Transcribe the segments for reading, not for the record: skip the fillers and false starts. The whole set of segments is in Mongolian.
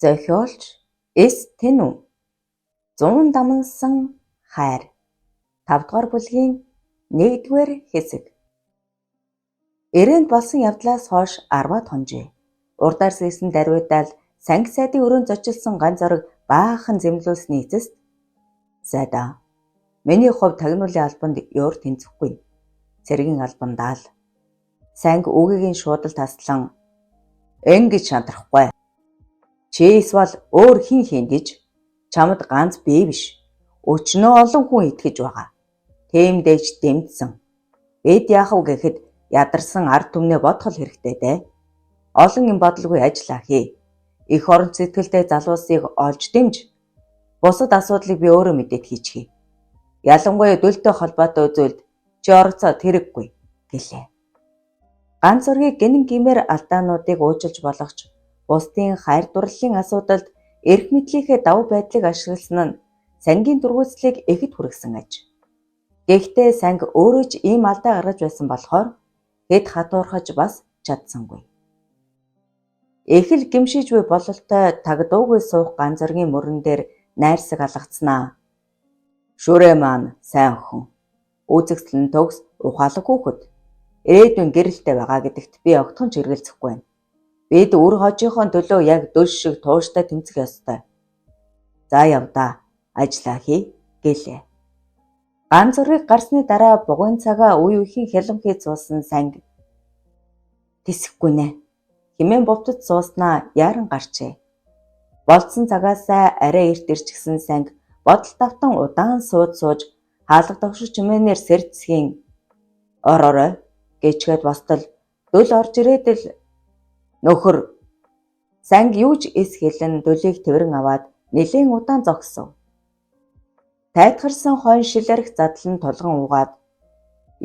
Зохиолч Эс Тэнүү. Зуун дамнасан хайр. 5 дугаар бүлгийн 1-р хэсэг. Эрээнд болсон явдлаас хойш 10-аад хонжээ. Урдаар сийсэн даруйдаал санги сайдын өрөөнд зочилсон ган зориг баахан зэмлүүлсний эцэст сайдаа миний хувь тагнуулын албанд ёор тэнцэхгүй. Цэргийн албандаа л. Санги үгийг нь шууд л таслан ингэж шантрахгүй. Чи эсвэл өөр хэн хийн гэж чамд ганц би биш. Өчнөө олон хүн итгэж байгаа. Тиймдээж дэмжсэн. Бид яах вэ гэхэд ядарсан ард түмнээ бодох л хэрэгтэй дээ. Олон юм бодолгүй ажиллаа хий. Их орон сэтгэлтэй залуусыг олж дэмж. Бусад асуудлыг би өөрөө мэдээд хийчихье. Ялангуяа дүлтэй холбоотой зүйлд чи оролцоод хэрэггүй гэлээ. Ганц зургийг гинэн гимээр алдаануудыг уужилж болох ч бусдын хайр дурлалын асуудалд эрх мэдлийнхээ давуу байдлыг ашигласан нь сангийн дургүйцлийг ихэд хүргэсэн аж. Гэхдээ санг өөрөө ч ийм алдаа гаргаж байсан болохоор хэд хатуурхаж бас чадсангүй. Их л гимшиж буй бололтой тагдуугүй суух ган зоригийн мөрөн дээр найрсаг алгацнаа. Шүрээ маань сайн охин. Үзэгсэл нь төгс ухаалаг хүүхэд. Ирээдүйн гэрэлтэй байгаа гэдэгт би огтхон ч эргэлзэхгүй байна. Бид үр хожийнхоо төлөө яг дөл шиг тууштай тэмцэх ёстой. За явдаа, ажиллаа хий гэлээ. Ган зургийг гарсны дараа бугуйн цагаа үе үеийн хялам хийж суусан санги тэсэхгүй нэ. Химэн бовтод сууснаа яаран гарчээ. Болцсон цагаасаа арай эрт ирчихсэн санги бодол тавтан удаан сууд сууж хаалга тогших чимээнээр сэрдсхийн ороорой гэчгээд бостол дөл орж ирээд л нөхөр санги юу ч эс хэлэн дүлийг тэрэн аваад нэлээн удаан зогсов. Тайтгарсан хойно шил арх задлан тулган уугаад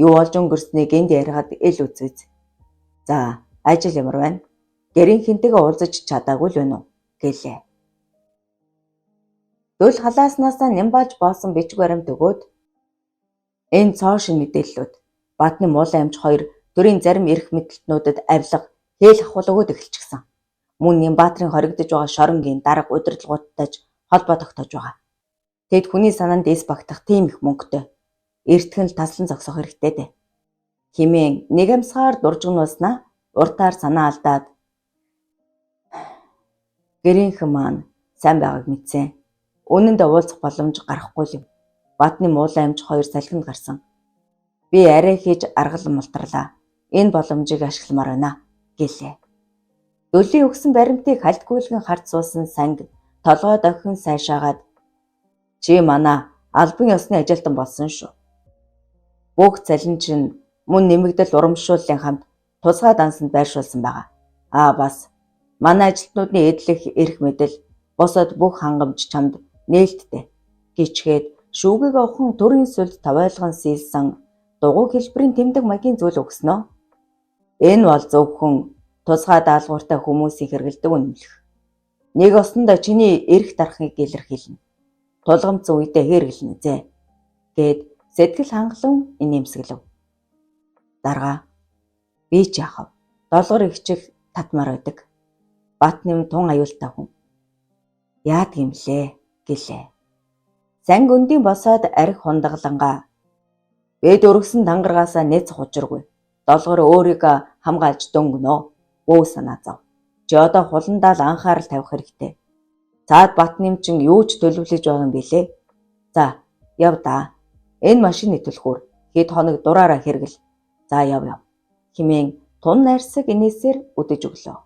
юу болж өнгөрснийг энд яриад ил үзвэз. За ажил ямар байна? Гэрийн хинтэйгээ уулзаж чадаагүй л байна уу? Гэлээ. Дөл халааснасаа нямбаалж боосон бичиг баримт өгөөд энэ цоо шинэ мэдээллүүд Баатны муулан амж хоёр төрийн зарим эрх мэдэлтнүүдэд авилга хэл хахуул өгөөд эхэлчихсэн. Мөн Нямбатрын хоригдож байгаа шоронгийн дарга удирдлагуудтай ч холбоо тогтоож байгаа. Тэд хүний санаанд эс багтах тийм их мөнгөтэй. Эртхэн л таслан зогсоох хэрэгтэй дээ. Химээн нэг амьсгаар дуржигнуулснаа уртаар санаа алдаад гэрийнхэн маань сайн байгааг мэдсэн. Үнэндээ уулзах боломж гарахгүй юм. Баатны муулан амж хоёр салхинд гарсан. Би арай хийж аргал мултарлаа. Энэ боломжийг ашигламаар байна гэлээ. Дүлийн өгсөн баримтыг хальт гүйлгэн хард суусан санги толгой дохин сайшаагаад чи манай албан ёсны ажилтан болсон шүү. Бүх цалин чинь мөн нэмэгдэл урамшууллын хамт тусгай дансанд байршуулсан байгаа. Аа бас манай ажилтнуудын эдлэх эрх мэдэл бусад бүх хангамж чамд нээлттэй гिचгээд шүүгийг авхан төрийн сүлд тавайлган сийлсэн дугуй хэлбэрийн тэмдэг маягийн зүйл өгснөө. Энэ бол зөвхөн тусгай даалгавартай хүмүүсийн хэрэглэдэг үнэмлэх. Нэг осондоо чиний эрх дарахыг илэрхийлнэ. Тулгамдсан үедээ хэрэглэнэ зэ. Гэд сэтгэл хангалуун инээмсэглэв. Даргаа би ч яах вэ? Долгор ихчих татмаар байдаг. Бат нэм тун аюултай хүн. Яадаг юм лээ гэлээ. Санг өндийн босоод арх хундаглангаа. Бид өргөсөн тангаргаасаа нэцэх учиргүй. Долгор өөрийгөө хамгаалж дөнгөнө. Бөө санаа зов. Чи одоо хуландаа л анхаарал тавих хэрэгтэй. Цаад бат нэмчин юу ч төлөвлөж байгаа юм билээ. За, яв даа. Энэ машины түлхүүр хэд хоног дураараа хэрэгэл. За яв яв. Химээн тун найрсаг инээсээр үдэж өглөө.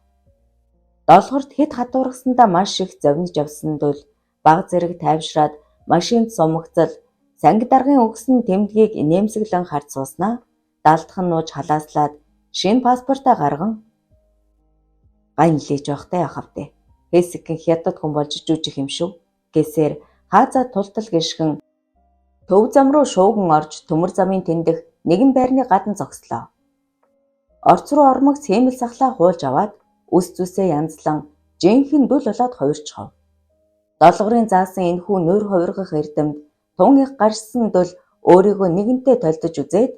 Долгорт хэд хатуургасандаа маш их зовниж явсан тул баг зэрэг тайвшраад машинд сумагцал санги даргын өгсөн тэмдгийг инээмсэглэн харж сууснаа далдхан нууж халааслаад шинэ паспортаа гарган гань лээж явахтай яхавтэй. Хэсэгхэн хятад хүн болж жүжих юм шүү. Гэсээр хаазаа тултал гიშгэн төв зам руу шууган орж төмөр замын тэндэх нэгэн байрны гадна зогслоо. Орц руу ормогц хиймэл сахлаа хуулж аваад үс зүсээ янзлан жинхэнэ дүл болоод хувирчихав. Долгорын заасан энэхүү нойр хувиргах эрдэмт тун их гарсан дөл өөрийгөө нэгэнтээ толдож үзээд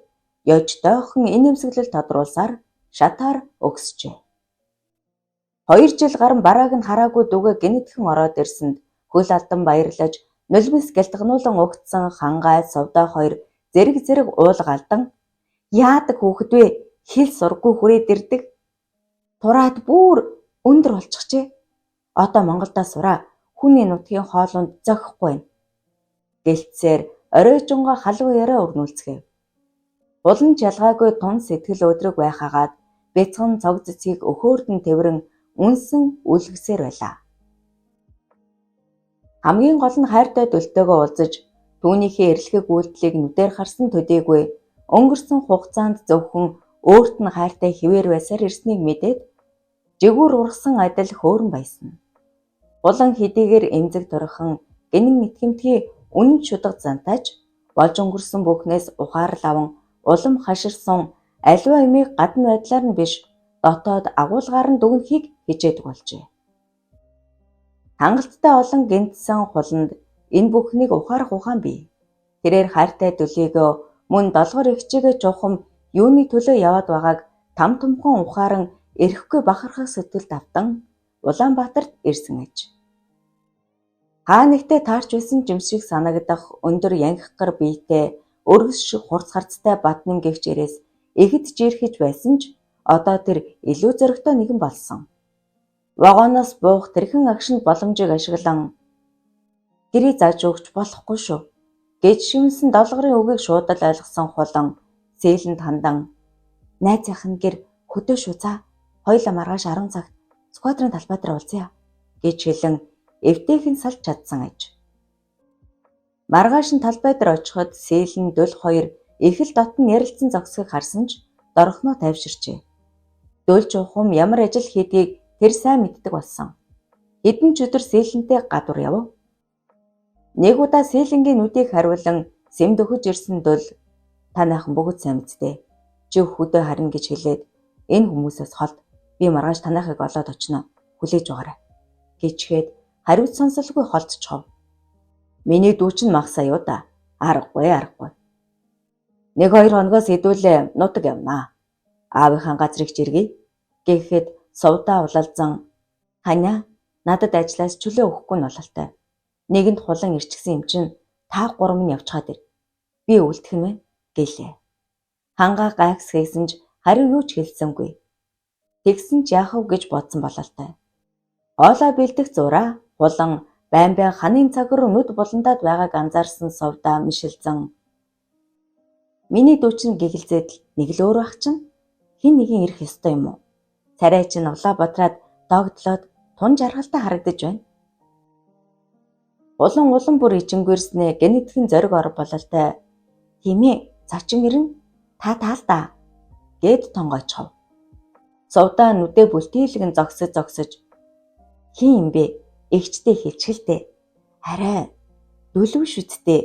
ёж дойхон инээмсэглэл тодруулсаар шатаар өгсөжээ. 2 жил гарan барааг нь хараагүй дүүгээ гэнэтхэн ороод ирсэнд хөл алдан баярлаж нулимс гялтгануулан угтсан Хангай, Сувдаа хоёр зэрэг зэрэг уулга алдан яадаг хүүхэд вэ? Хэл сургүй хүрээд ирдэг. Тураад бүр өндөр болчихжээ. Одоо Монголдоо сураа. Хүний нутгийн хоолунд зохихгүй байна. Гэлтсээр оройжонгоо халуун яриа өрнүүлцгээв. Булан ч ялгаагүй тун сэтгэл өдрөг байхаагаад бяцхан цог цэцгийг өхөөрдөн тэврэн үнсэн үлгэсээр байлаа. Хамгийн гол нь хайртай дөлтөөгөө уулзаж түүнийхээ эрэлхэг үйлдэлийг нүдээр харсан төдийгүй өнгөрсөн хугацаанд зөвхөн өөрт нь хайртай хэвээр байсаар ирснийг мэдээд жигүүр ургасан адил хөөрөн баясна. Булан хэдийгээр эмзэг турхан гэнэн итгэмтгий үнэн шударга зантайч болж өнгөрсөн бүхнээс ухаарал аван улам хаширсан аливаа юмыг гадна байдлаар нь биш дотоод агуулгаар нь дүгнэхийг хичээдэг болжээ. Хангалттай олон гэнтсэн хуланд энэ бүхнийг ухаарах ухаан бий. Тэрээр хайртай дүлийгөө мөн долгор эгчийгээ чухам юуны төлөө яваад байгааг там томхон ухааран эрэхгүй бахархах сэтгэлд автан Улаанбаатарт ирсэн аж. Хаа нэгтээ таарч байсан жимс шиг санагдах өндөр янхгар биетэй өргөс шиг хурц харцтай Батнам гэгч ирээс ихэд жирэхэж байсан ч одоо тэр илүү зоригтой нэгэн болсон. Вагоноос буух тэрхэн агшинд боломжийг ашиглан гэрээ зааж өгч болохгүй шүү гэж шивнэсэн долгорын үгийг шууд л ойлгосон Хулан сээлэнд хандан найзынх нь гэр хөдөө шүү за хоёулаа маргааш 10 цагт сквадрын талбай дээр уулзъя гэж хэлэн эвтэйхэн салж чадсан аж. Маргааш нь талбай дээр очиход сээлэн дөл хоёр их л дотн ярилцсан зогсохыг харсан ч дорхноо тайвширчээ. Дөл чухам ямар ажил хийдгийг тэр сайн мэддэг болсон. Хэдэн ч өдөр сээлэнтэй гадуур явв. Нэг удаа сээлэнгийн нүдийг хариулан сэм дөхөж ирсэн дөл танайхан бүгд сайн мэдтэй. Чи хөдөө харна гэж хэлээд энэ хүмүүсээс холд би маргааш танайхыг олоод очино. Хүлээж байгаарай гэчгээд хариуц сонсолгүй холдчихов. Миний дүү чинь махсаа юу да. Аргагүй аргагүй. 1-2 хоногоос хэдүүлээ нутаг явнаа. Аавынхаа газрыг жиргэе гэхэд сувдаа улалзан ханя надад ажлаас чөлөө өгөхгүй нь бололтой. Нэгэнд хулан ирчихсэн юм чинь та гурав нь явчхаад ир. Би үлдэх нь вэ гэлээ. Хангаа гайхс хийсэн ч хариу юу ч хэлсэнгүй. Тэгсэн ч яах вэ гэж бодсон бололтой. Хоолоо бэлдэх зураа хулан байн байн ханын цаг руу нүд буландаад байгааг анзаарсан сувдаа мишилзэн. Миний дүү чинь гэгэлзээд л нэг л өөр байх чинь хэн нэгэн ирэх ёстой юм уу? Царай чинь Улаанбаатараад догдлоод тун жаргалтай харагдаж байна. Улам улам бүр ичингүйрснээ гэнэтхэн зориг ор бололтой. Тиймээ зочин ирнэ та таалдаа гэд тонгойчхов. Сувдаа нүдэ бүлтийлгэн зогсож зогсож хин юм бэ? Эгчтэй хэлчихэлтэй. Арай дүлв шүттэй.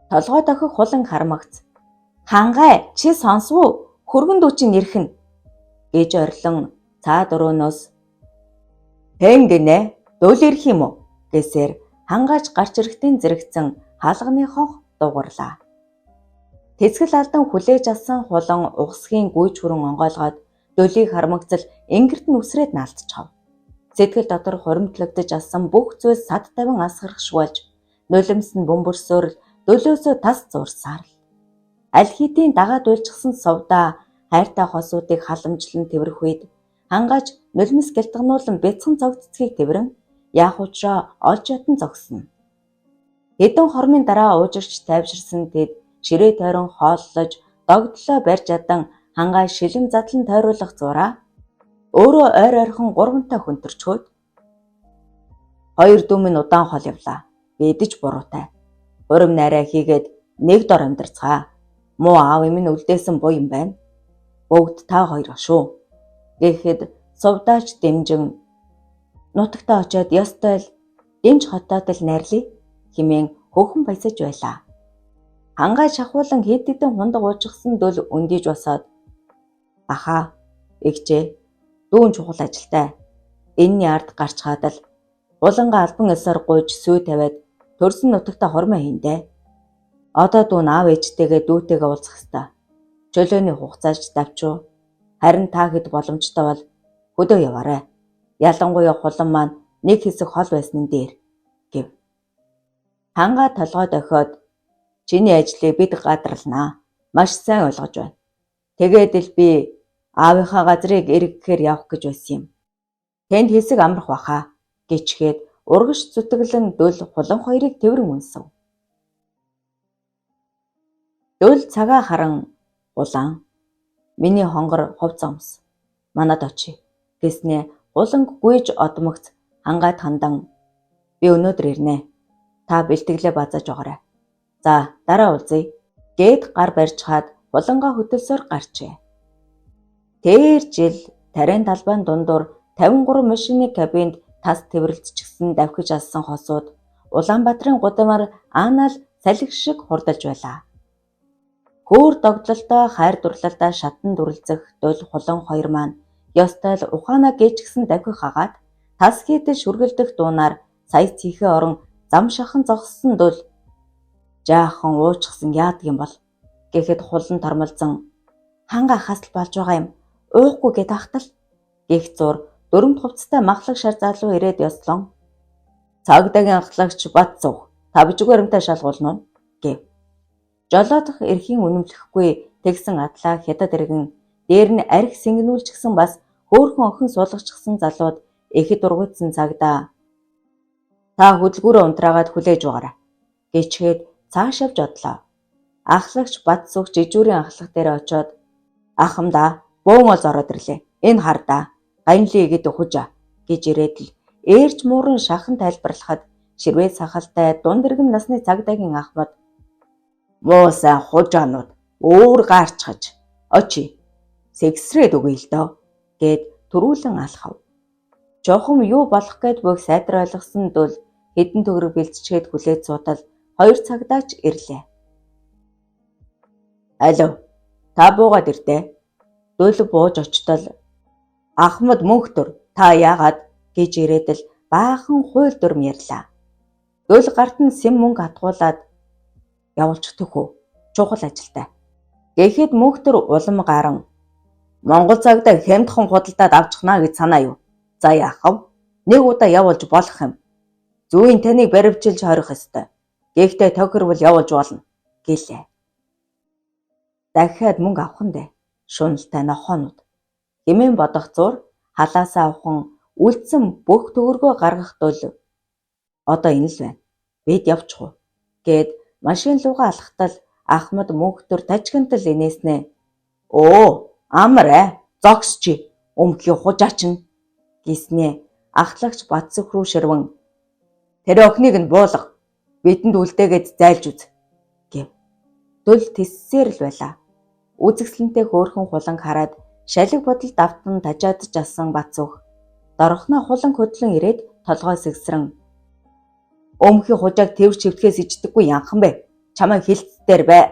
Толгой дохих хулан хармагц. Хангай чи сонсвоо? Хөргөн дүү чинь ирэх нь гэж орилон цаад өрөөнөөс хэн гинэ? Дөл ирэх юм уу? Гэсээр хангаач гарч ирэхтэн зэрэгцэн хаалганы хонх дуугарлаа. Тэсгэл алдан хүлээж авсан хулан угсхийн гүйж хүрэн онгойлгоод дөлийг хармагцал ингэрт нь үсрээд наалтчихав. Сэтгэл дотор хуримтлагдаж алсан бүх зүйл сад тавин асгарах шиг болж нулимс нь бөмбөрсөөр л дөлөөсөө тас зуурсаар л. Аль хэдийн дагаад уйлжчихсан сувдаа хайртай хосуудыг халамжлан тэврэх үед хангаач нулимс гялтгануулан бяцхан цог цэцгийг тэврэн яах учраа олж ятан зогсно. Хэдэн хормын дараа уужирч тайвширсан тэд ширээ тойрон хооллож догдлоо барьж адан хангай шилэн задлан тойруулах зураа өөрөө ойр ойрхон гурвантай хөнтөрчхөөд хоёр дүү минь удаан хол явлаа. Бидэж буруутай. Урам найраа хийгээд нэг дор амьдарцгаа. Муу аав минь үлдээсэн буй юм байна. Бүгд та хоёр шүү. Гэхэд сувдаач дэмжин нутагтаа очиод ёстой л дэмж хотоод л найрлая хэмээн хөхөн баясаж байлаа. Хангай шахуулан хэд хэдэн хундаг уужчихсан дөл өндийж босоод ахаа эгчээ дүүн чухал ажилтай. Энэний ард гарч хаадал булангаа албан ёсоор гуйж сүй тавиад төрсөн нутагта хормоо хийндэ. Одоо дүү нь аав ээжтэйгээ дүүтэйгээ уулзах ёстой. Чөлөөний хугацааж давчуу. Харин та хэд боломжтой бол хөдөө яваарай. Ялангуяа хулан маань нэг хэсэг хол байсан нь дээр гэв. Хангаа толгой дохиод чиний ажлыг бид гадралнаа. Маш сайн ойлгож байна. Тэгээд л би аавынхаа газрыг эргэхээр явах гэж байсан юм. Тэнд хэсэг амрах баха гэчгээд урагш зүтгэлэн дөл хулан хоёрыг тэврэн үнсэв. Дөл цагаа харан улаан миний хонгор хувцас өмс. Манад очие гэснээ хуланг гүйж одмогц хангаад хандан би өнөөдөр ирнэ. Та бэлтгэлээ базааж байгаарай. За дараа уулзъя гэд гар барьж хаад хулангаа хөтөлсөөр гарчээ. Тэр жил тариан талбайн дундуур 53 машины кабинд тас тэврэлтчихсэн давхиж алсан хосууд Улаанбаатарын гудамаар аанаал салхи шиг хурдалж байлаа. Хөөр догдлолтой хайр дурлалдаа шатан дүрлзэх дул хулан хоёр маань ёстой л ухаанаа гээчгсэн давхи хагаад тас хийдэл шүргэлдэх дуунаар сая цэнхээ орон зам шахан зогссон дул жаахан уучсан яадаг юм бол гэхэд хулан тормолзон ханга хасал болж байгаа юм уухгүй гэд ахтал гих зур дөрөмт хувцастай махлаг шар залуу ирээд ёслон цагдаагийн ахлагч Бат цуг та бичиг баримтаа шалгуулна уу гэв. Жолоодох эрхийн үнэмлэхгүй тэгсэн атлаа хятад иргэн дээр нь арх сэнгэнүүлчихсэн бас хөөрхөн охин суулгачихсан залууд ихэд дургуйтсан цагдаа та хөдөлгүүрээ унтраагаад хүлээж байгаарай гэчгээд цааш явж одлоо. Ахлагч Бат цуг жижүүрийн ахлах дээр очоод ахамдаа бөөн ол ороод ирлээ. Энэ хардаа ганли игэд ухажаа гэж ирээд л ээрч мууран шахан тайлбарлахад ширвээ сахалтай дунд иргэм насны цагдаагийн ахмад муу сайн хужаанууд өөр гаарчхаж очи сэгсрээд өгье л доо гэд төрүүлэн алхав. Жохом юу болох гээд буйг сайдар ойлгосон дул хэдэн төгрөг бэлтчгээд хүлээж суутал хоёр цагдаач ирлээ. Алло та буугаад ирдэ. Дул бууж очтол Ахмад мөнхтөр та яагаад гэж ирээд л баахан хууль дүрм ярьлаа. Дул гарт нь сэм мөнгө хатгуулад явуулчих төхөө чухал ажилтай. Гэхэд мөнхтөр улам гарan Монгол цагдаа хямдхан худалдаад авчихнаа гэж санаа юу? За яах вэ? Нэг удаа явуулж болох юм. Зүйн таныг баривчилж хорих ёстой. Гэхдээ тохирвол явуулж болно гэлээ. Дахиад мөнгө авах нь дээ. Шуналтай нохоонууд. Хэмээн бодох зур халаасаа авхан үлдсэн бүх төгрөгөө гаргах тул одоо энэ л байна. Бид явчих уу гэд машин луугаа алхтал Ахмад мөнхтөр тажигнтал инээснэ. Өө амар зогс чи өмхий хужаач нь гэснээ ахлагч Батсөх рүү ширвэн тэр охиныг нь буулга бидэнд үлдээгээд зайлж үз гэв. Дөл тэссээр л байлаа. Үзэгсэлэнтэй хөөрхөн хуланг хараад шалиг бодол давтан тажаадж асан Батсөх дорхноо хулан хөдлөн ирээд толгой сэгсрэн өмхий хужааг тэвэрч хэвтгэхээс ичдэггүй янхан бэ. Чамайг хилц дээр бай.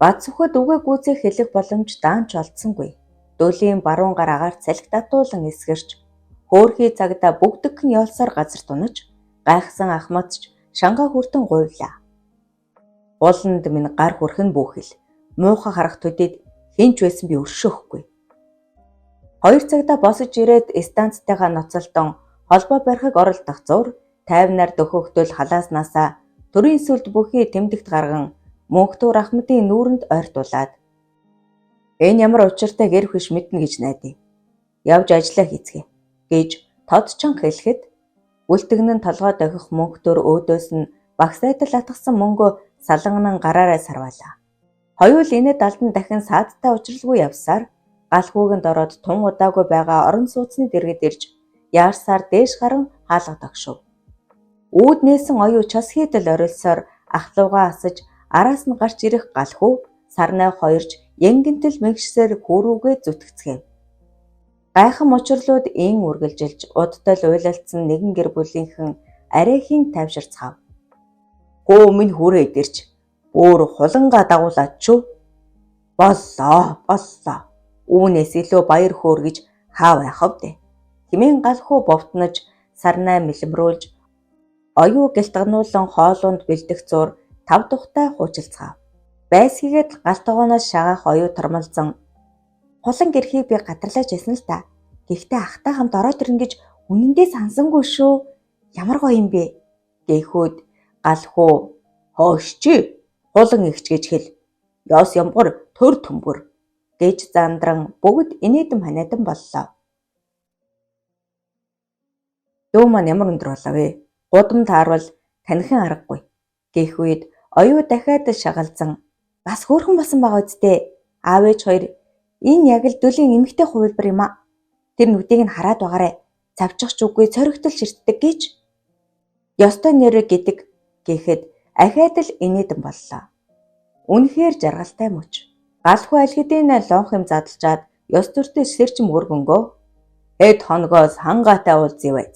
Бацүхэд үгээ гүйцэх хэлэх боломж даанч олдсонгүй. Дүүлийн баруун гар агаар салхи татуулан эсгэрч хөөрхий цагдаа бүгдгэн ёолсоор газар тунаж гайхсан ахмадч шангаа хүртэн гуйлаа. Ууланд минь гар хүрэх нь бүхэл. Муухай харах төдийд хэн ч байсан би өршөөхгүй. Хоёр цагдаа босож ирээд станцтайгаа ноцолдон холбоо барихыг оролдох зур тайвнаар дөхөгтөл халааснасаа төрийн сүлд бүхий тэмдэгт гарган Мөнхтөөр Ахмадын нүүрэнд ойртуулад энэ ямар учиртай гэр хүш мэднэ гэж найдаа. Явж ажиллаа хийцгээе гэж тод чанга хэлэхэд үлтгэн нь толгой дохих Мөнхтөөр өөдөөс нь багсайдал атгсан мөнгөө саланнан гараараа сарвалаа. Хоёул инээд алдан дахин саадтай учралгүй явсаар гал хүүгэнд ороод тун удаагүй байгаа орон сууцны дэргэд ирж яарсаар дээш гарan хаалга тогшив. Үүд нээсэн оюу час хийдэл орилсоор ахлуугаа асаж араас нь гарч ирэх галхүү сарнай хоёрч янгинтэл мэгшсээр хүүрүүгээ зүтгэцгээв. Гайхан мочрлууд ин үргэлжилж удтал уйлалдсан нэгэн гэр бүлийнхэн арайхийн тайвширцгаав. Хөө минь хүрээд ирч өөр хулангаа дагуулаад чүү. Боллоо боллоо. Үүнээс илүү баяр хөөр гэж хаа байх вэ? Хэмээн галхуу бовтнож сарнай мэлмрүүлж оюу гэлтгануулан хоолунд бэлдэх зур тав тухтай хуучилцгаав. Байсгийгээд гал тогооноос шагаах оюу тормолзон хулан гэрхийг би гадарлаж байсан л та. Гэхдээ ахтай хамт ороод ирнэ гэж үнэндээ сансангүй шүү. Ямар гоё юм бэ? Гэхүүд галхуу хөөш чи хулан эгч гэж хэл. Ёс ямгар төр төмгөр гэж зандран бүгд инээдэм ханиадан боллоо. Дүү маань ямар өндөр болов вэ? Гудам таарвал танихан аргагүй. Гэх үед оюу дахиад шагалзан бас хөөрхөн болсон байгаа үсттэй. Аав ээж хоёр энэ яг л дүлийн эмэгтэй хувилбар юм аа. Тэр нүдийг нь хараад байгаарэ. Цавчих ч үгүй цоригтол ширтдэг гэж. Ёстой нэрэ гэдэг гэхэд ахиад л инээдэн боллоо. Үнэхээр жаргалтай мөч. Галхуу аль хэдийн лонх юм задлжаад ёс төртэй сэрчим өргөнгөө. Хэд хоногоос хангаатай уулзъя байз.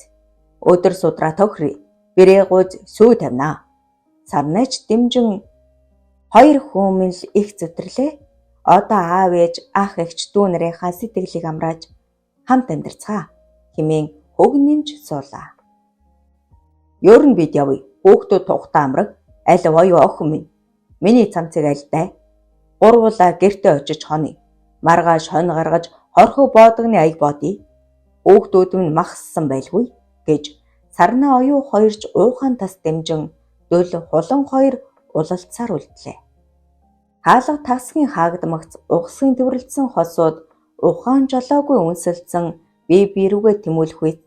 Өдөр судраа тохиръё. Бэрээ гуйз сүү тавина. Сарнайч дэмжин хоёр хүмүүн л их зүтрлээ. Одоо аав ээж ах эгч дүү нарынхаа сэтгэлийг амрааж хамт амьдарцгаа хэмээн хөгнөмж суулаа. Ер нь бид явъя. Хүүхдүүд тухтай амраг. Аль оюу охин минь. Миний цамцыг альтай. Гурвуулаа гэртээ очиж хоно. Маргааш хонь гаргаж хорхог боодогны аяг бодъё. Хүүхдүүд минь махссан байлгүй гэж сарнаа оюу хоёрч уухаан тас дэмжин дөл хулан хоёр улалцаар үлдлээ. Хаалга тасгийн хаагдмагц угсгийн тэврэлдсэн хосууд ухаан жолоогүй үнсэлцэн бие бие рүүгээ тэмүүлэх үед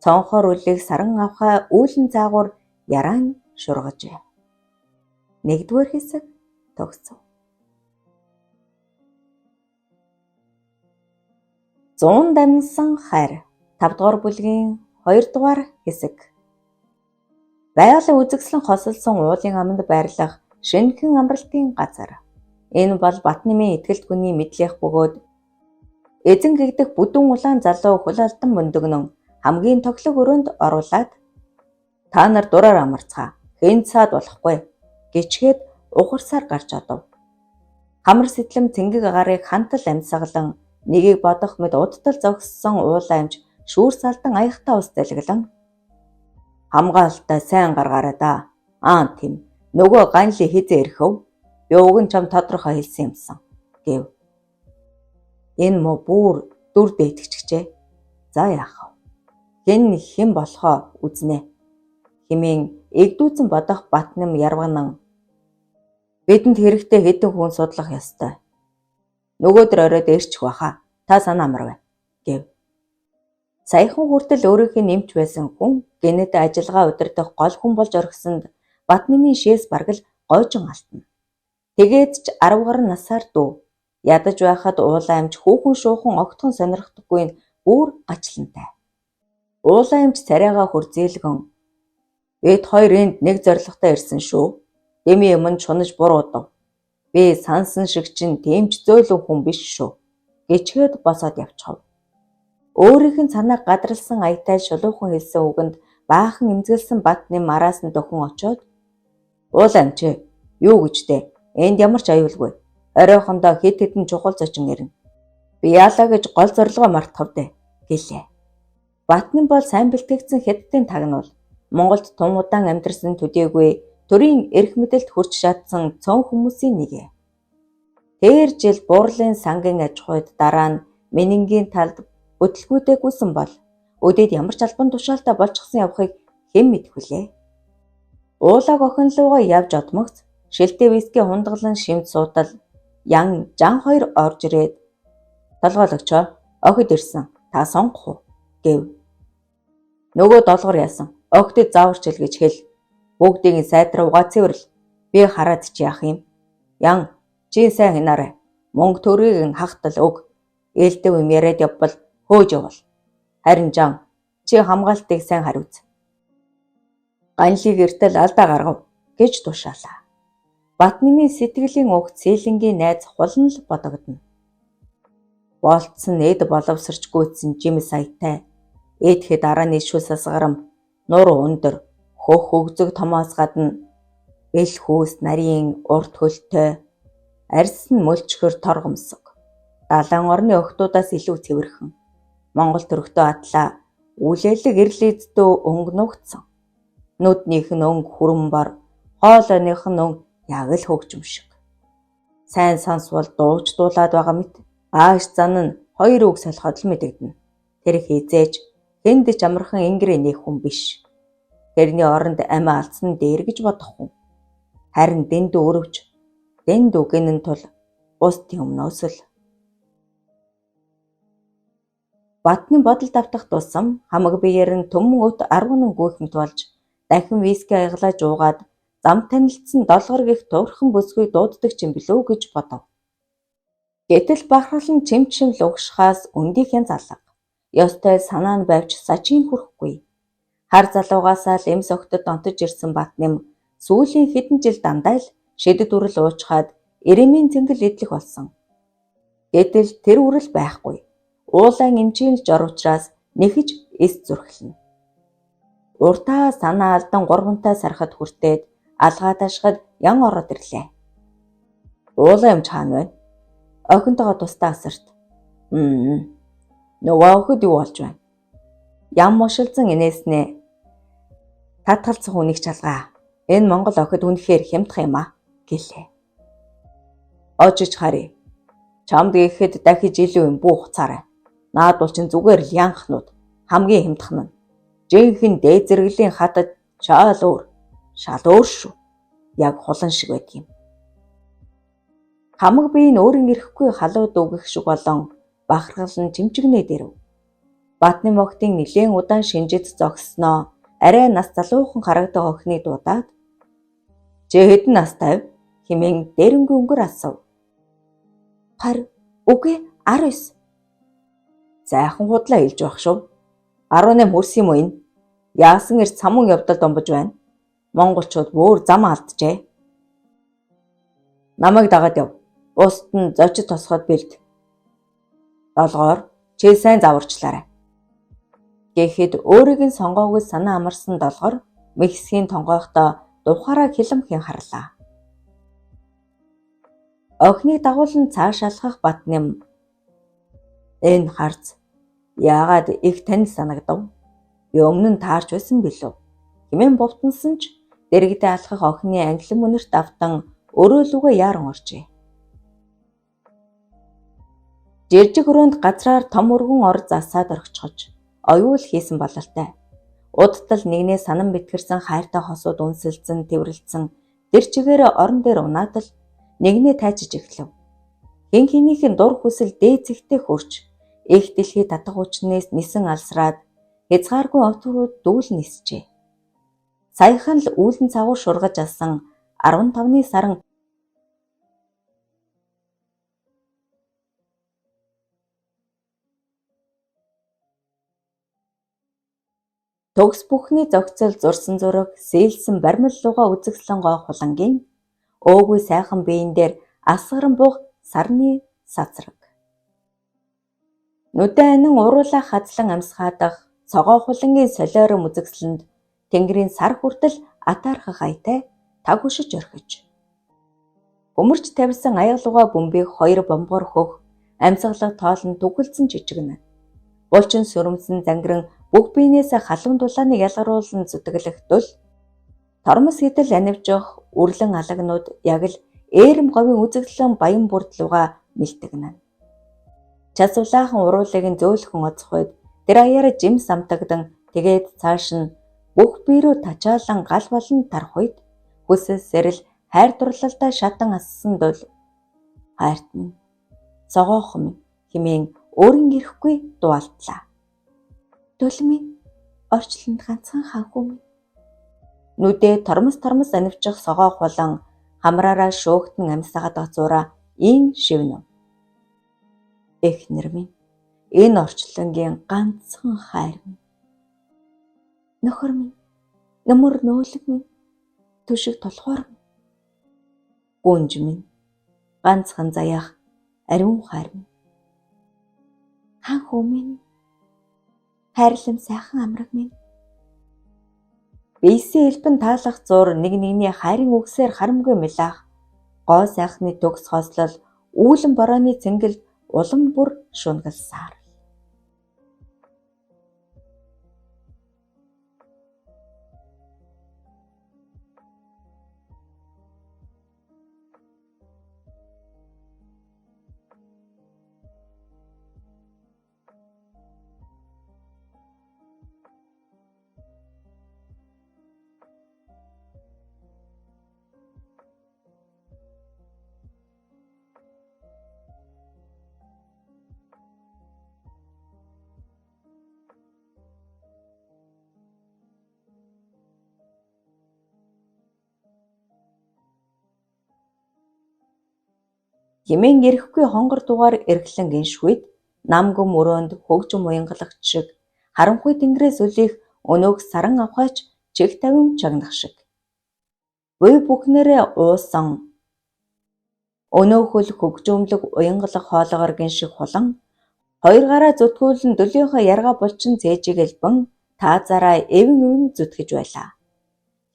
цонхоор үлийг саран авхаа үүлэн заагуур яраан шургажээ. Нэгдүгээр хэсэг төгсөв. 100 дамнсан хайр 5 дугаар бүлгийн 2 дугаар хэсэг. Байгалийн үзэгсэлэн хосолсон уулын аманд байрлах шинэхэн амралтын газар. Энэ бол Батнамын итгэлт хүний мэдлэх бөгөөд эзэн гэгдэх бүдүүн улаан залуу хөл алдан мөндөгнөн хамгийн тоглог өрөөнд оруулаад та нар дураар амарцгаа хэн цаад болохгүй гэчгээд ухарсаар гарч одов. Хамар сэтлэм цэнгэг агарыг хантал амьсгалан нэгийг бодох мэд удтал зогссон уулын амж шүүр салдан аяхтаа ус залгилан хамгаалтаа сайн гаргаарай да. Аа тийм. Нөгөө ганли хизээ ирэх вэ? Би уг нь чам тодорхой хэлсэн юмсан гэв. Энэ мө бүр дүр дээтгэжээ. За яах вэ? Хэн хэн болохоо үзнэ. Хэмээн эгдүүцэн бодох Батнам ярванан бидэнд хэрэгтэй хэдэн хүн судлах ёстой. Нөгөөдөр оройд ирчих байхаа. Та санаа амарвэ гэв. Саяхан хүртэл өөрийнх нь эмч байсан хүн гэнэт ажиллагаа удирдах гол хүн болж орхисонд Батнамын шээс бараг л гойжон алтна. Тэгээд ч 10 гаруй насаар дүү. Ядаж байхад уулын амж хүүхэн шуухан огтхон сонирхдаггүй нь бүр гачлантай. Уулын амж царайгаа хөрзөөлгөн бид хоёр энд нэг зорилготой ирсэн шүү. Деми юмд шунаж буруудав. Би сансан шиг чинь тийм ч зөөлөн хүн биш шүү. Гэчгээд босоод явчихав. Өөрийнх нь санааг гадралсан аятай шулуухан хэлсэн үгэнд баахан эмзэгэлсэн Батнам араас нь дөхөн очоод уул амч юу гэж дээ. Энд ямар ч аюулгүй. Оройхондоо хэд хэдэн чухал зочин ирнэ. Би яалаа гэж гол зорилгоо мартах вэ гэлээ. Батнам бол сайн бэлтгэгдсэн хятадын тагнуул. Монголд тун удаан амьдарсан төдийгүй төрийн эрх мэдэлд хүрч чадсан цөөн хүмүүсийн нэг. Тэр жил Бурлын сангийн аж ахуйд дараа нь Менингийн талд бүтлгүүтээгүйсэн бол өдөөд ямар ч албан тушаалтай болчихсон явахыг хэн мэдэх вүлээ. Уулаг охин луугаа явж одмогц шилтэй виски хундаглан шимт суутал ян жан хоёр орж ирээд толгойлогчоо охид ирсэн та сонгох уу гэв. Нөгөө долгор яасан охидод зааварч хэл гэж хэл. Бүгдийг нь сайдруугаа цэвэрлэл. Би хараад чи яах юм? Ян чи сайн хянаарай. Мөнгө төргийг нь хахтал өг. Ээлдэв юм яриад явбал хөөж явал. Харин жан чи хамгаалтыг сайн хариуц. Ганлыг эртэл алдаа гаргав гэж тушаалаа. Батнамын сэтгэлийн уг цээлэнгийн найз хулан л бодогдоно. Болцсон эд боловсрч гүйцсэн жимс саятай. Эдхэд арааны шүл сасгарам нур өндөр хөх хөгзөг томоос гадна бэл хүүс нарийн урт хөлтэй арьс нь мөлчхөр торгомсог. Далайн орны охтуудаас илүү цэвэрхэн. Монгол төрхтөө атлаа үлээлэг эрлийддөө өнгө нугдсан. Нүднийх нь өнгө хүрэн бор, хоолойных нь өнгө яг л хөгжим шиг. Сайн сонсвол дууч дуулаад байгаа мэт ааш зан нь хоёр үг солиход л мэдэгдэнэ. Тэр хизээж хэнд ч амархан ингэрээ нээх хүн биш. Тэрний оронд амиа алдсан нь дээр гэж бодох хүн. Харин дэндүү өрөвч, дэндүү гэнэн тул бусдын өмнөөс л. Батны бодол давтах тусам хамаг биеэр нь түмэн өт арван гүйх мэт болж дахин виски аяглаа жуугаад зам танилцсан долгор гэх туурхан бүсгүй дууддаг ч юм билүү гэж бодов. Гэтэл бахархал нь чимчим лугшихаас өндийнхэн залга. Ёстой санаа нь байвч сажийн хүрэхгүй. Хар залуугаасаа л эмс огтод донтож ирсэн Батнам сүүлийн хэдэн жил дандаа л шидэд үрэл уучхаад Ирэмийн цэнгэл идэх болсон. Гэтэл тэр үрэл байхгүй. Уулан эмчийн л жор учраас нэхэж эс зүрхлэнэ. Уртаа санаа алдан гурвантай сархад хүртээд алгаа ташхад ян ороод ирлээ. Уулан эмч хаана вэ? Охинтойгоо тусдаа асарт. Нөгөө охид юу болж байна? Ям мушилзан инээснээ татгалцах хүнийг чалгаа. Энэ Монгол охид үнэхээр хямдах юм а гэлээ. Очиж харъя. Чамд гэхэд дахиж илүү юм бүү хуцаарай. Наад бол чин зүгээр л янхнууд хамгийн хямдхан нь. Жинхэнэ дээд зэрэглэлийн хатад шал өөр. Шал өөр шүү. Яг хулан шиг байдаг юм. Хамаг бие нь өөрийн ирэхгүй халуу дүүгэх шиг болон бахархал нь чимчгэнээ дэрэв. Батны могтын нэлээн удаан шинжид зогссноо арай нас залуухан харагдах охиныг дуудаад "Чи хэдэн настай вэ?" хэмээн дээрэнгүй өнгөр асуув. 20 үгүй 19. Сайхан худлаа хэлж байх шүү. 18 хүрсэн юм уу энэ? Яасан эрт самун явдал домбож байна. Монголчууд бүр зам алджээ. Намайг дагаад яв. Бусд нь зочид тосгоод бэлд. Долгоор чи сайн зааварчлаарай. Гэхэд өөрийг нь сонгоогүй санаа амарсан долгоор Мексикийн тонгойхдоо духаараа хилэмхэн харлаа. Охиныг дагуулan цааш алхах Батнам энэ харц яагаад их танил санагдав? Би өмнө нь таарч байсан билүү? Хэмээн бувтансан ч дэрэгдээ алхах охины англин мөнөрт автан өрөөлүүгээ яаран оржээ. Жижиг өрөөнд газраар том өргөн ор засаад орхичхож оюул хийсэн бололтой. Удтал нэгнээ санан бэтгэрсэн хайртай хосууд үнсэлцэн тэврэлцэн тэр чигээр орон дээр унаад л нэгнээ тайчиж эхлэв. Хэн хэнийх нь дур хүсэл дээд зэгтээ хөрч эх дэлхий татах хүчнээс нисэн алсраад хязгааргүй отврууд дүүл нисжээ. Саяхан л үүлэн цагуур шургаж алсан 15-ны саран төгс бүхний зохицол зурсан зураг сээлсэн баримл лугаа үзэгслэн гоо хулангийн өөгүй сайхан биен дээр асгаран буух сарны сацраг. Нүдэн анин уруулаа хазлан амьсгаадах цогоо хулангийн солиором үзэгслэнд тэнгэрийн сар хүртэл атаархах аятай таг өшөж орхиж. Хөмөрч тавьсан аягалууга бөмбөг хоёр бомбоор хөх амьсгалаг тоолн түгэлзэн жижигнэ. Булчин сүрэмсэн зангиран бүх биенээсээ халуун дулааныг ялгаруулан зүтгэлэх тул тормос хэдэл анивжих үрлэн алагнууд яг л ээрэм говийн үзэгдлэн баян бүрдлуга мэлтэгнэ. Час улаахан уруулыг нь зөөлхөн оцох үед тэр аяараа жим самтагдан тэгээд цааш нь бүх бие рүү тачаалан гал болон тарах үед хүсэл сэрэл хайр дурлалдаа шатан ассан дул хайрт минь цогоох минь хэмээн өөрийн ирэхгүй дуалтлаа. Төл минь орчлонд ганцхан ханхүү минь. Нүдээ тормос тормос анивчих согоох болон хамраараа шөөгтөн амьсгаадах зураа ийн шивнэ. Эхнэр минь энэ орчлонгийн ганцхан хайр минь. Нөхөр минь нөмөр нөөлөг минь төшиг тулхуур минь. Гүнж минь ганцхан заяах ариун хайр минь. Ханхүү минь хайрлам сайхан амраг минь. Биесээ элбэн таалах зур нэг нэгний хайрын үгсээр харамгүй мэлах гоо сайхны төгс хослол үүлэн борооны цэнгэлд улам бүр шунагалсаар. Хэмээн эрэхгүй хонгор дугаар эрхлэн гиншхүйд нам гүм өрөөнд хөгжим уянгалах шиг харанхуй тэнгэрээс үлих өнөөх саран авхайч чих тавин чагнах шиг. Буй бүхнээрээ уусан өнөөхөл хөгжөмлөг уянгалах хоолоогоор гинших хулан хоёр гараа зүтгүүлэн дөлийнхөө яргаа булчин цээжийг элбэн таазаараа эвэн эвэн зүтгэж байлаа.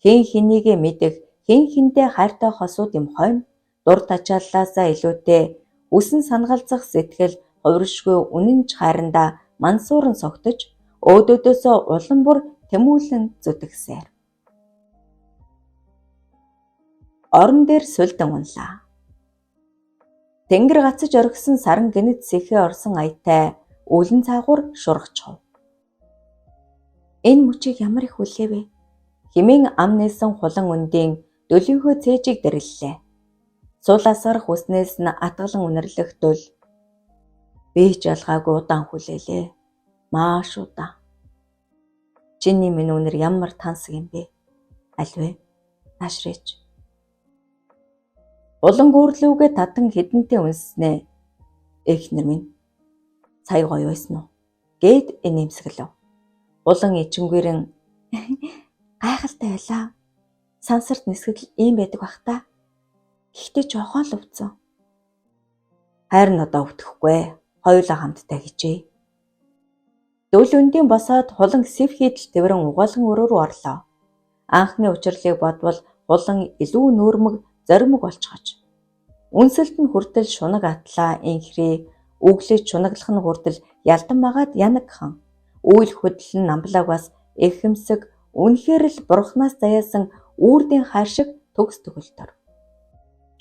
Хэн хэнийгээ мэдэх, хэн хэндээ хайртай хосууд юм хойно дур тачааллаасаа илүүтэй үсэн санагалзах сэтгэл хувиршгүй үнэн ч хайрандаа мансууран согтож өөдөөдөөсөө улам бүр тэмүүлэн зүтгэсээр. Орон дээр сулдан унлаа. Тэнгэр гацаж орхисон саран гэнэт сэхээ орсон аятай үлэн цаагуур шургачихав. Энэ мөчийг ямар их хүлээвэ хэмээн ам нээсэн хулан өндийн дөлийнхөө цээжийг дэрэллээ. Сул асгарах үснээс нь атгалан үнэрлэх дөл би ч ялгаагүй удаан хүлээлээ. Маш удаан. Чиний минь үнэр ямар тансаг юм бэ? Аль вэ? Наашрээч. Улан гүрлүүгээ татан хэдэнтэй үнснээ. Эхнэр минь сая гоё байсан уу? Гэт инээмсэглэв. Улан ичингүйрэн гайхалтай байлаа. Сансарт нисгэл ийм байдаг бах та. Гэхдээ жоохон л өвцөн. Харин одоо өвдөхгүй. Хоёулаа хамтдаа хичээе. Дөл өндийн босоод хулан сэв хийдэл тэврэн угаалган өрөө рүү орлоо. Анхны учирлыг бодвол хулан илүү нүүрмэг зоримог болчихож. Үнсэлт нь хүртэл шунаг атлаа инхрээ, өглөөж шунаглах нь хүртэл ялдан магаад янагхан. Үйл хөдлөл нь намблааг бас эхэмсэг үнэхээр л бурхнаас заяасан үүрдийн хайр шиг төгс төгөлтөр.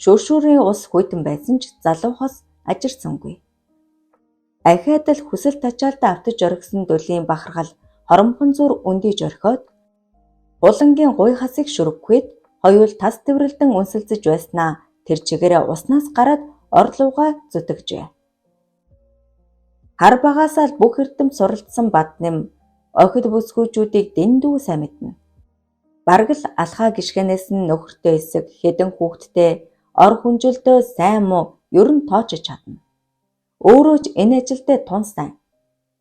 Шүршүүрийн ус хүйтэн байсан ч залуухаас ажирсангүй. Ахиад л хүсэл тачаалдаа автаж орхисон дүлийн бахархал хоромхон зүр өндийж орхиод хулангийн гуй хасыг шүргэхэд хоёул тас тэврэлдэн үнсэлзэж байснаа тэр чигээрээ уснаас гараад орлуугаа зүтгэжээ. Хар багаасаа л бүх эрдэм суралцсан Бадним охид бүсгүйчүүдийг дэндүү сайн мэднэ. Бараг л алхаа гишгэнээс нь нөхөртэй хэсэг хэдэн хүүхэдтэй ор хүнжилдөө сайн муу ер нь тоочж чадна. Өөрөө ч энэ ажилдаа тун сайн.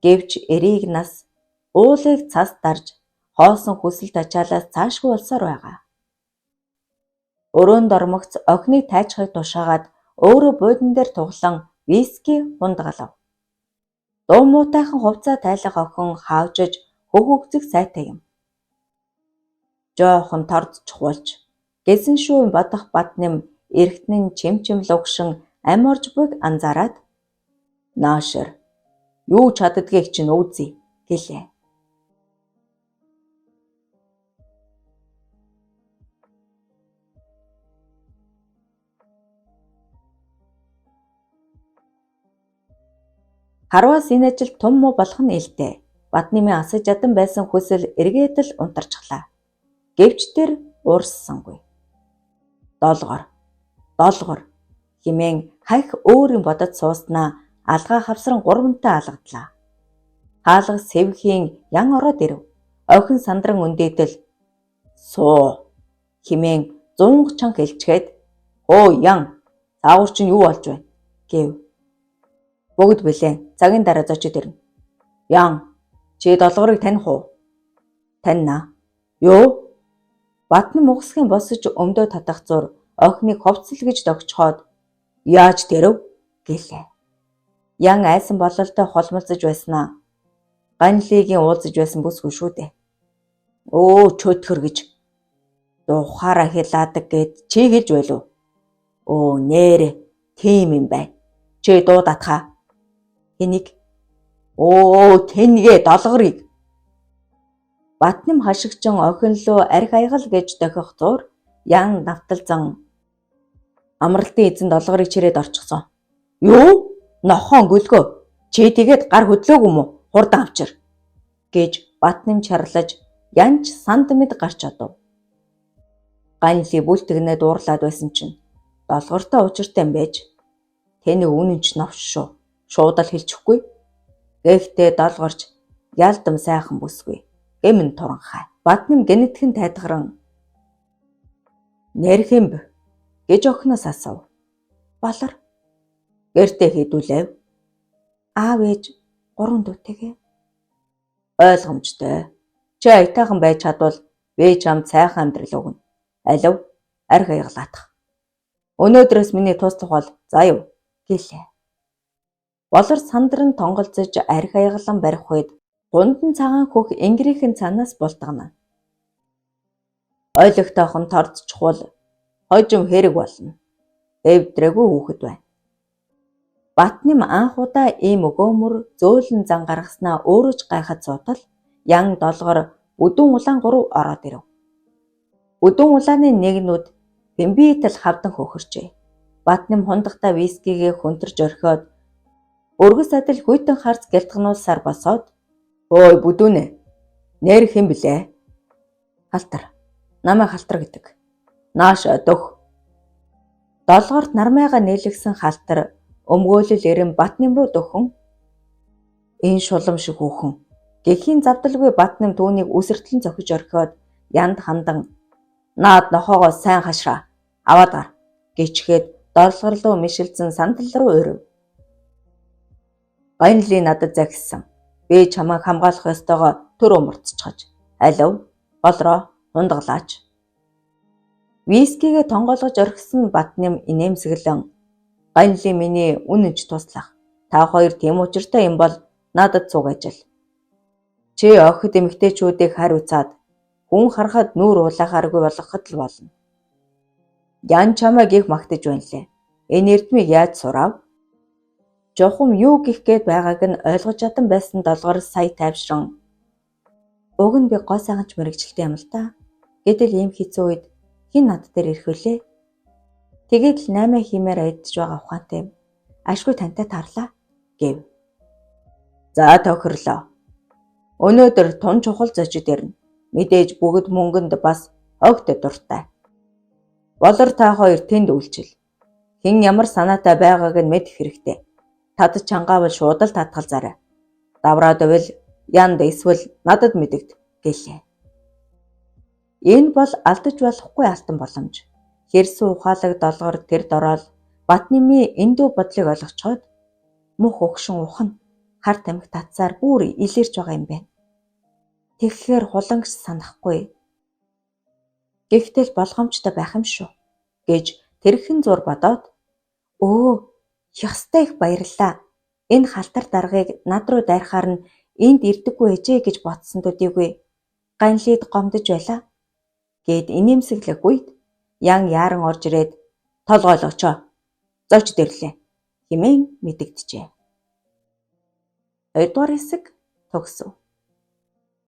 Гэвч эрийг нас уулыг цас дарж хоосон хүсэл тачаалаас цаашгүй болсоор байгаа. Өрөөнд ормогц охиныг тайчхыг тушаагаад өөрөө буудан дээр туглан виски хундгалав. Дуу муутайхан хувцаа тайлах охин хаавжиж хөх өгцөх сайтай юм. Жоохон тордчихволж гэсэн шүү бодох Бадним эргэтэн чим чим лугшин ам орж буйг анзаараад наашир юу чаддгийг чинь үзье гэлээ. Харвас энэ ажил тум муу болох нь ээлтэй. Баднимын асаж ядан байсан хүсэл эргээд л унтарчглаа. Гэвч тэр уурссангүй. Долгор, долгор хэмээн хахь өөр юм бодож сууснаа алгаа хавсран гурвантай алгадлаа. Хаалга сэвхийн ян ороод ирэв. Охин сандран өндөөдөл суу хэмээн зунг чанх элчгээд хөө ян цаагуур чинь юу болж байна гэв. Бүгд билээ. Цагийн дараа зочид ирнэ. Ян чи долгорыг таних уу? Танина. Юу? Батны мугсхийн босож өмдөө татах зур охиныг хувцал гэж догчхоод яаж тэрэв гэлээ. Ян айсан бололтой холмолцож байснаа. Ганлигийн уулзаж байсан бүсгүй шүү дээ. Өө чөтгөр гэж дуухаараа хилаадаг гэд чи хэлж байлуу. Өө нэрэ тийм юм байна. Чи дуу татхаа. Хэнийг? Өө тэнгээ долгорыг. Батнам хашигчин охин луу арх аягал гэж дохих зур ян давталзан амралтын эзэн долгорыг чирээд орчихсон. Юу? Нохоон гөлгөө. Чи тэгээд гар хөдлөөгүй юм уу? Хурдан авчир гэж Батнам чарлаж янч санд мэд гарч одов. Ганли бүлтгэнээ дуурлаад байсан чинь долгортой учиртай юм байж. Тэний үнэн ч новш шүү. Шууд л хэлчихгүй. Гэхдээ долгорч ялдам сайхан бүсгүй. Гэмэн туранхай. Батнам гэнэтхэн тайдгаран нэрхэмб гэж охиноос асуув. Болор. Гэртээ хэдүүлэв? Аав ээж 3 дүүтэйгээ. Ойлгомжтой. Чи аятайхан байж чадвал би чамд сайхан амьдрал өгнө. Алив арх аяглаатах. Өнөөдрөөс миний туслах бол заа юу гэлээ. Болор сандран тонголзож арх аяглан барих үед гундан цагаан хөх энгэрийнхэн цаанаас бултагна. Ойлгохтойхон тордчихвол хожим хэрэг болно. Эвдрээгүй хүүхэд байна. Батнам анх удаа ийм өгөөмөр зөөлөн зан гаргаснаа өөрөө ч гайхаж суутал ян долгор бүдүүн улаан гурав ороод ирэв. Бүдүүн улааны нэг нүд бэмбитэл хавдан хөхөрчээ. Батнам хундахтаа вискигээ хөнтөрч орхиод өргөс адил хүйтэн харц гялтгануулсаар босоод "Ой бүдүүнэ. Нэр хэн блэ?" Халтар. Намайг халтар гэдэг. Нааш дөх. Долгорт нармайга нээлгсэн халтар өмгөөлөл эрен Батнам руу дөхөн энэ шулам шиг хүүхэн гэхийн завдалгүй Батнам түүнийг үсэртлэн зохиж орхиод янд хандан наад нохоогоо сайн хашраа аваад гар гэчгээд долгор руу мишилцэн сандал руу өрөв. Гонли надад захисан. Би чамайг хамгаалах ёстойгоо төр умарцчихаж. Алив болроо хундаглаач. Вискигээ тонгоолгож орхисон Батнам инээмсэглэн Ганли миний үнэнч туслах. Та хоёр тийм учиртай юм бол надад цуг ажил. Чи охид эмэгтэйчүүдийг хариуцаад хүн харахад нүүр улаахааргүй болгоход л болно. Ян чамайг их магтаж байна лээ. Энэ эрдмийг яаж сурав? Жухам юу гих гээд байгааг нь ойлгож чадан байсан долгор сая тайвшран уг нь би гоо сайхан ч мэргэжилтэй юм л та. Гэтэл ийм хэцүү үед хэн над дээр ирэх вүлээ? Тэгээд л 8 хиймээр аядж байгаа ухаантай юм. Ашгүй тантай таарлаа гэв. За тохирлоо. Өнөөдөр тун чухал зочид ирнэ. Мэдээж бүгд мөнгөнд бас огт дуртай. Болор та хоёр тэнд үйлчил. Хэн ямар санаатай байгааг нь мэдэх хэрэгтэй. Тад чангаавал шууд л татгалзаарай. Давраад байвал янд эсвэл надад мэдэгд гэлээ. Энэ бол алдаж болохгүй алтан боломж. Хэрсэн ухаалаг долгор тэр дороол Батнамын эндүү бодлыг ойлгочхоод мөх өгшин ухна хар тамхи татсаар бүр илэрч байгаа юм байна. Тэгэхээр хулангч санахгүй. Гэхдээ л болгоомжтой байх юм шүү гэж тэрхэн зур бодоод өө ёстой их баярлалаа. Энэ халтар даргаыг над руу дайрахаар нь энд ирдэггүй ээжээ гэж бодсон төдийгүй ганлид гомдож байлаа гэд инээмсэглэх үед ян яаран орж ирээд толгойлогчоо зочд ирлээ хэмээн мэдэгджээ. 2 дугаар хэсэг төгсөв.